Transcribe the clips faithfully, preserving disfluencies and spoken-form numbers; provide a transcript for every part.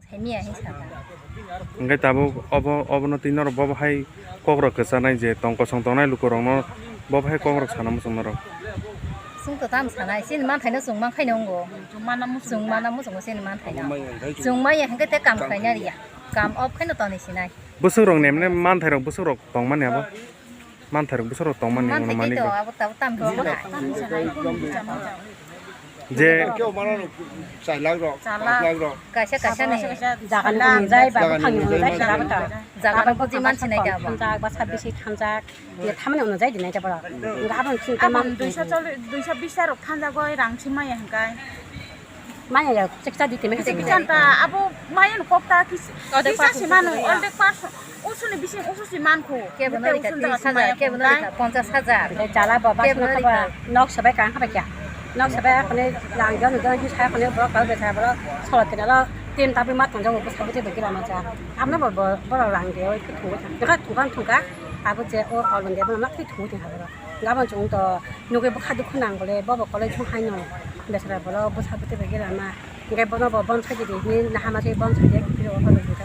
Saimia hai saka. Hingke tabuk obo, obono twi norok bobo hai kokrok kwchanai je tong kosong tongnai lukurokno bobo hai kokrok sana muchung norok. Chwng to tam sanai, chini manthaino chwng mankhaino wngo. Chwng mana muchungo, chini manthaino. Chwng maya hingke te kam khlaina riya. Kam off khaino tonwi sinai. Bwswk rok nemne manthairok bwswk rok tongmani abo. Manthairok bwswk rok tongmani. Manthai mwnwi tei mani to, abo tabuk tam khe sanai. Je chailak rok, chailak rok. Kaisa kaisa ni. Jaga ni nungjai ba buphang ni nungjai sila bwtang. Jaga no buji mansinai da abo. Thangjak ba sabisi thangjak. Ye thamani nungjai dinai da borok. Nga abang sing ka man. Duisa choli, duisa bisa rok thangjak oi rang si maya hingkai. Maya ya, cheksa di timi. Cheksa ta abo maya no kok ta kis-, kisa si manu, all the person. Usuni bising usu si mankhu. Kebo no rika tris hajar, kebo no rika ponchas hajar. Jala baba sino kaba nok sabai kang kaba kya. Nok sabai kone lang jon jon hi sa kone borok kau besa borok solo kena lo tim tapi mat tonjo bo sabu te bagi lama cha. Amna bo bo borok lang de oi thung thung thung thung abu je o alon de ma thung thung ha borok. Gabon chung to nugui bwkha dukhu nang bole bobo college thung hai no besra bolo bwsa bwtwi bai gela ma hingke bono bo bonsai di hini nahama se bonsai di kiri o holo hingke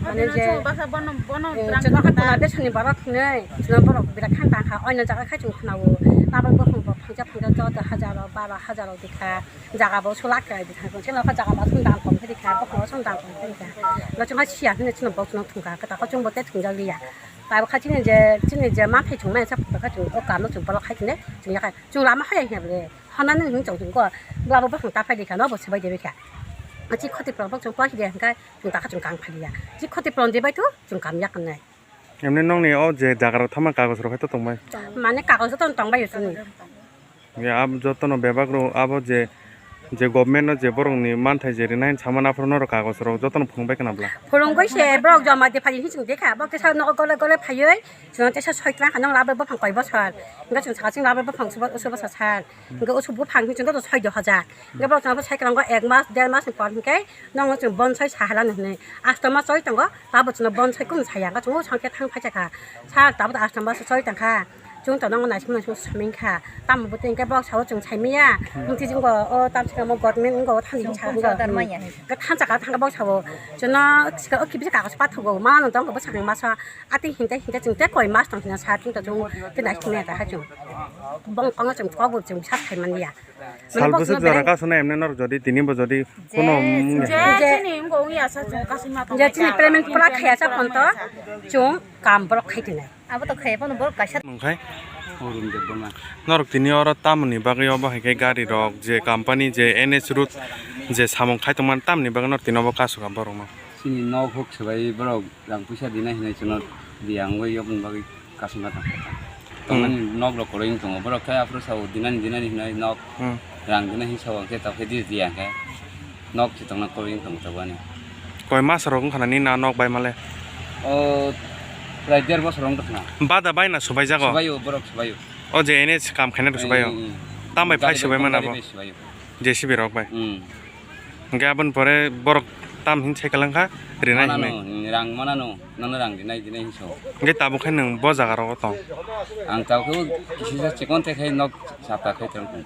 mane je chwng basa bono bono eh, rang chwng kata. Khuna besoni borok hinui chwng borok birak khan tang kha oino jaga khai chung khuna o nabal bokhong bo phangsa phangsa joto hajar o baro hajar o dikha jaga bo sulak kha dikha chwng jaga bo song dang kom kha dikha bokhong song dang kom kha dikha lo chwng ha siya hinui chwng bo chwng thung kha kata ko chwng bo te thung jak liya. Tabuk kha chini je, chini je manthai chwng maya sa phuto kha chwng o kamo chwng bolok khai tini chwng yakhai chwng lama haya hiya bole. Hana nini hwn chwng chwng ko bwlabo bwswng ta phai di kha no bo swbai de kha. A chi khoti phlok chwng poi de hwnkhe chwng ta kha chwng kang phai ya. Chi khoti phlok de bai thu chwng kam yak nai. Emni nokni o je jaga rok thama kagoj rok hai to tong bai. Mane kagoj to tong bai chwng. Ya, ab jotono bebak rok abo je, je government no je borok ni manthai je rinai hinwi sama naphuru norok kagoj rok jotono phunuk bai khna bla. Phunuk bai se borok joma de phai hinwi chwng dekha, borok kisa nogo gole gole phaiwi chwng tesa soi twlang kha nang labo buphang koi bosor, hingke chwng saka chwng labo buphang usu bosor sal, hingke usu buphang hinwi chwng joto soi do hajar, hingke borok chwng abo sai kwlango ek mas der mas ni por hingke nongo chwng bonsai sahala hinwi asto mas choli tongo, labo chwngno bonsai kunu saya, hingke chwng o sangke thang phai chakha, sal tabuk asto mas choli tongkha. Chwng to nangma naising naising saming kha. Tamo bo tei hwnkhe bok sao chwng saimaya. Hmm. Mungti jingbo o tam sika mo government wngkha o thani. Chwng sa wngkha. Pondro hajar manya hai. Khe thansa kha thangkha bok sao. Chwngno sika o kibisa kagoj pathogo. Mano tongkha bwsakni masa. Ati hinte hinte chwng tei koi mas tong sina sa chwng to chwng tei naising nai ta ha chwng. Bong kongo chwng kok bo chwng sa sai manya. Sal bwswk jora kasuna emne nor jodi tini bo jodi kuno je, mung je, chini wngkha wngya sa chwng kasima tong je chini payment pura khaya sa phone to chwng kam borok khai tongwi. Abo to khaya phano borok kaisa. Mung khai? Arun Debbarma. Norok tini oro tamoni bagwi obo hai khe gari rok je company je N S route je samung khai tongmani tamoni bagwi norok tini obo kasukha borokno. Chini nok huk swbai borok rang puisa dinai hinwi chwngno riyang wi yokni bagwi kasingma tong. Hmm. Tongmani nok rok kwrwi wng tongo borok khe aphuru sao dinani dinani hinwi nok Hmm. rang dinai hinwi sao hwnkhe tokhe di riya hwnkhe nok se tongna kwrwi wng tongo tabukni. Koi mas rok wngkha na nini na nok bai male? O prai der bosor wng tongkha na. Bada bai na subai jago? Subaio borok subaio. O je N S kam khaina rok subaio? Hmm, hmm. Tam bai phai gari subai bai, mana gari bo? Bai subaio. J C B rok bai. Hmm. Hingke aboni pore borok tam hin sai kalang kha rinai hinwi. Manano, hmm, rang manano, nono rang dinai dinai hinwi sao. Hingke tabuk khe nwng bo jaga rogo tong? Ang tabuk khe kisisa chikon te khai nok sapta khai tong tong.